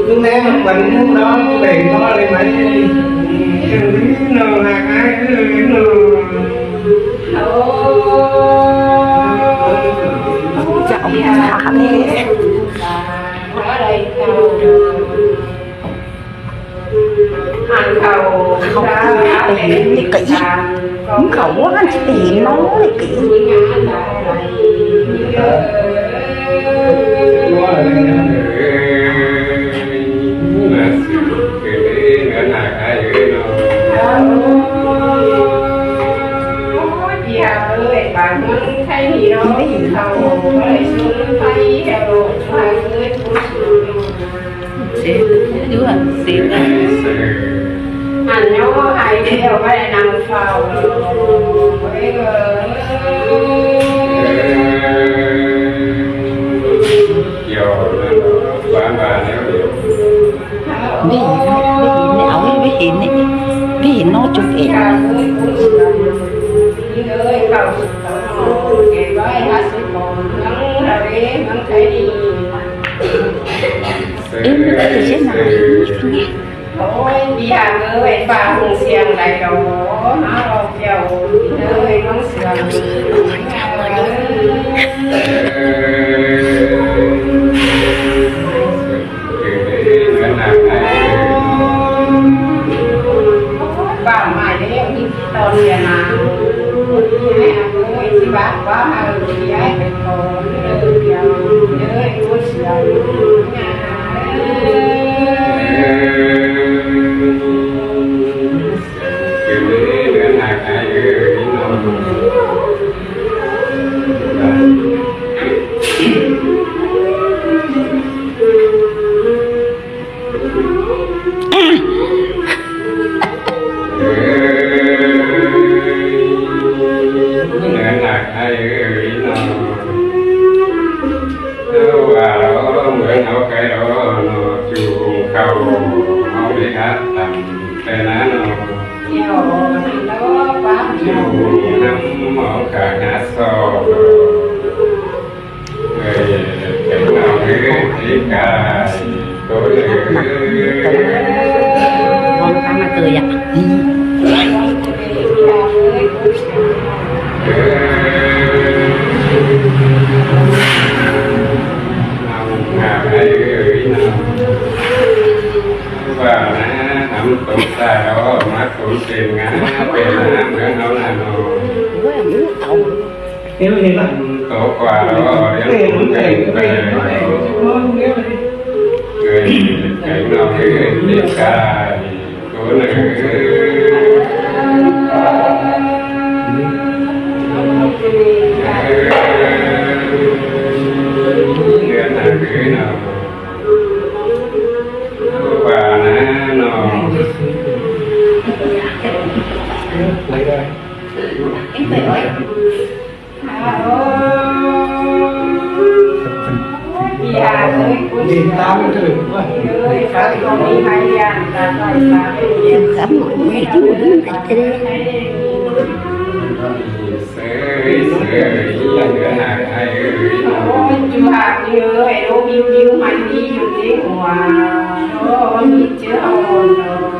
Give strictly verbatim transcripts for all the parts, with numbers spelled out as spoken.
Lúc nãy mà quấn nó đẩy nó lên máy. Nó là ai ơi nó. Chào thả đi. Khảu kỉ tỉ hến đi kỉ. Khảu ăn chứ tỉ hến nó đi kỉ. Dí hả? Dí hả? Dí hả? Ăn nó hay thế, không phải là nằm phao. Ví dụ, ví dụ, áo, ví dụ, ví dụ nó chụp ảnh. Em nó có thể chết nào nhé. Ôi, đi hàng ơi, bà hùng xiềng đáy đó, nó lo kẹo, đi ơi, nó sửa. Bảo mãi đấy, ông nhìn cái ton kìa mà. Đi hai hàng ơi, đi bác quá, hai ơi, đi hai cái con, đi ơi, đi ơi, đi ơi, đi ơi, đi ơi. Ôi, ôi, ôi. Ôi, ôi, ôi.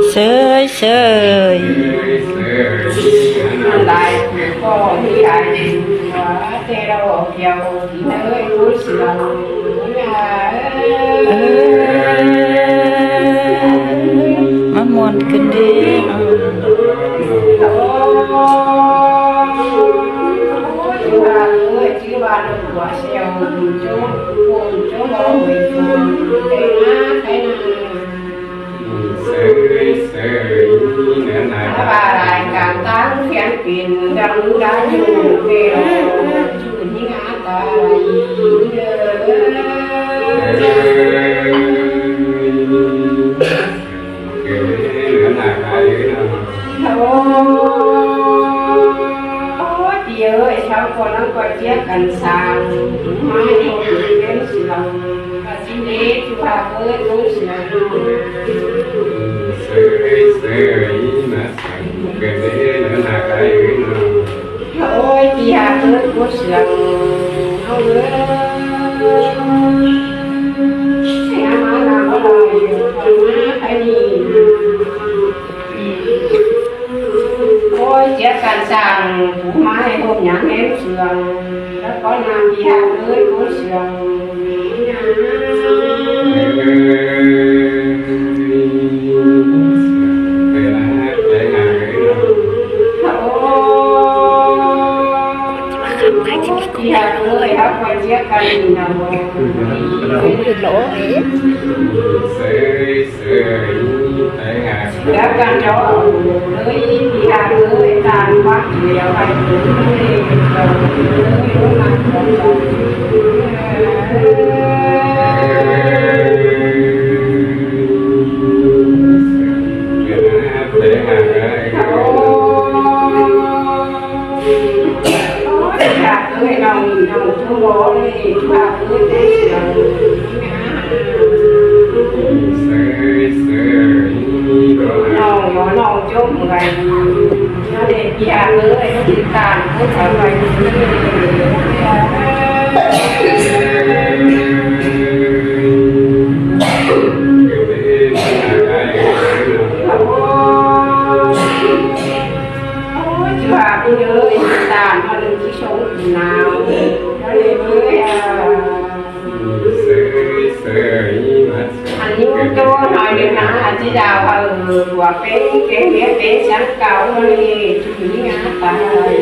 Sơi, sơi. Lai phủ ꞌcọ ꞌmí lai phủ ꞌtẹ ꞌlẹo kiêu ꞌnị ꞌnớ ꞌcốn sương. ꞌMá ꞌmuôn ꞌcứn đi. Sơi, sơi, ꞌnớ lai phủ ꞌcọ ꞌmí lai phủ ꞌtẹ ꞌlẹo kiêu ꞌnị ꞌnớ ꞌcốn sương. Ôi, ꞌpi ơi, sau ꞌcọ ꞌnặn ꞌcọ ꞌchí căn săng, ꞌmá ꞌhụ ꞌcốn sương. Ơ, ꞌchí ꞌnị, ꞌchu ꞌva ꞌcốn sương. Sơi, sơi, ꞌnớ ꞌcốn ꞌnớ ꞌnớ lai phủ ꞌnớ. Ôi, ꞌpi ꞌhặc ơi, ꞌcốn sương. Au ơi. Ôi, ꞌchí căn săng, phủ ꞌmá ꞌhụ nhẳn ꞌhém sương. ꞌLẹo ꞌcọ ꞌnặn ꞌpi ꞌhặc ơi, ꞌcốn sương. Ăn ꞌnị ꞌtố ꞌnọi ꞌnưng ꞌnớ, ăn ꞌchí đao hảư bua ꞌpéng, ꞌpéng ꞌviạk ꞌpéng sáng cáo ꞌnọi ꞌnị, ꞌchu ꞌmí ngá tai.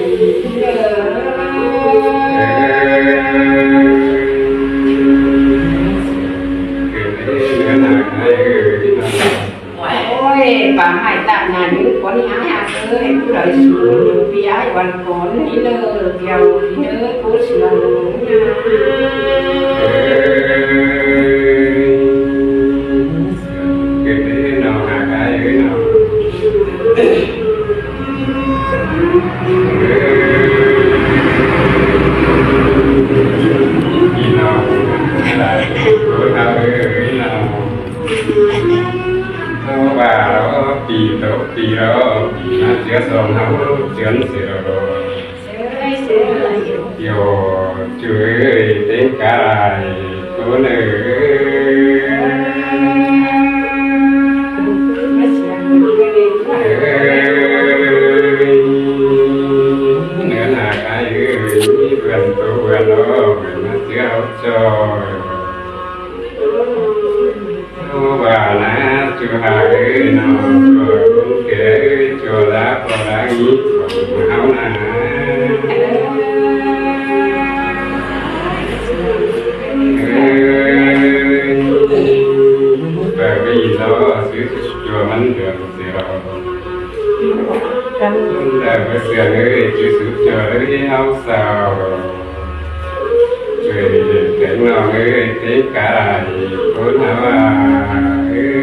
Ôi, pá mải tạp nả ꞌnưng ꞌcốn ꞌnị ái ꞌhặc ơi, phủ đaư sú ꞌpi ái ꞌvắn ꞌcốn ꞌnị ꞌnớ, kiêu ꞌnị ꞌnớ, ꞌcốn sương. ꞌHáu ꞌva ꞌpi ꞌtố ꞌpi ꞌlẹo, ꞌnặn ꞌchưa song ꞌháu ꞌchướn sia ꞌlẹo. Kiêu ꞌchu ơi, ꞌtếng cá lai ꞌcốn ơi. ꞌNớ ꞌnạ ái ơi, ꞌmí vườn ꞌtố vườn ꞌnọ, ꞌmá ꞌchưa ꞌháu ꞌchoi. ꞌHáu ꞌva ꞌnạ ꞌchu ꞌhặc ơi ꞌnọ, ꞌchua ꞌcốn kẻ ơi, ꞌchua ꞌlạ ꞌpo ꞌlạ ꞌnị ꞌcọ ꞌháu ꞌnạ. Ơi, ꞌva ꞌvi ꞌnọ, ꞌsứ ꞌchua ꞌmắn đương sia ꞌlẹo. ꞌLa ꞌva sương ơi, ꞌchư sú ꞌchua ꞌlới ꞌháu sau. Ơi, kéng ꞌnọng ơi, ꞌtếng cá lai ꞌcốn ꞌháu ꞌva. Ơi.